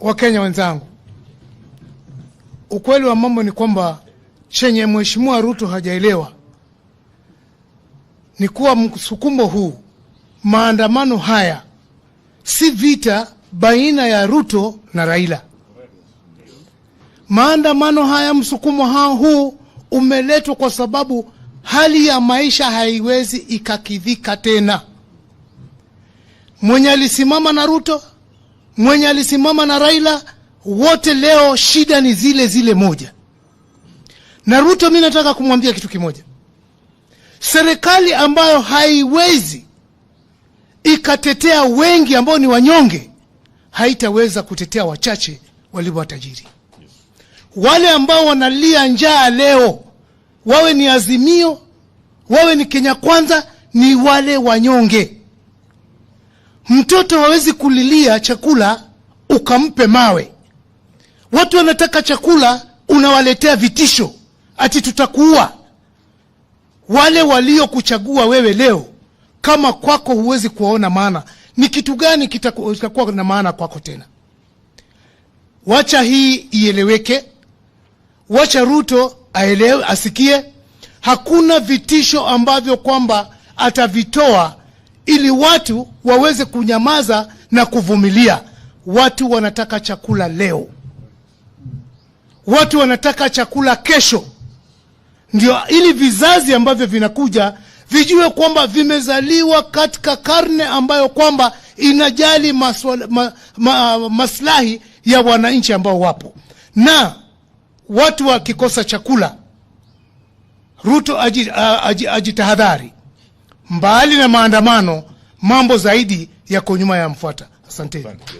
Wakenya wenzangu, ukweli wa mambo ni kwamba chenye Mheshimiwa Ruto hajaelewa ni kuwa msukumo huu, maandamano haya si vita baina ya Ruto na Raila. Maandamano haya, msukumo hao huu umeletwa kwa sababu hali ya maisha haiwezi ikakidhika tena. Mwenye alisimama na Ruto, mwenye alisimama na Raila, wote leo shida ni zile zile moja. Na Ruto, mi nataka kumwambia kitu kimoja: serikali ambayo haiwezi ikatetea wengi ambao ni wanyonge haitaweza kutetea wachache walio watajiri. Wale ambao wanalia njaa leo, wawe ni Azimio, wawe ni Kenya Kwanza, ni wale wanyonge. Mtoto hawezi kulilia chakula ukampe mawe. Watu wanataka chakula, unawaletea vitisho ati tutakuua. Wale waliokuchagua wewe leo, kama kwako huwezi kuwaona maana, ni kitu gani kitakuwa na maana kwako tena? Wacha hii ieleweke, wacha Ruto aelewe, asikie. Hakuna vitisho ambavyo kwamba atavitoa ili watu waweze kunyamaza na kuvumilia. Watu wanataka chakula leo, watu wanataka chakula kesho, ndio ili vizazi ambavyo vinakuja vijue kwamba vimezaliwa katika karne ambayo kwamba inajali maslahi ya wananchi ambao wapo. Na watu wakikosa chakula, Ruto ajitahadhari. Mbali na maandamano, mambo zaidi yako nyuma ya mfuata. Asanteni. Asante.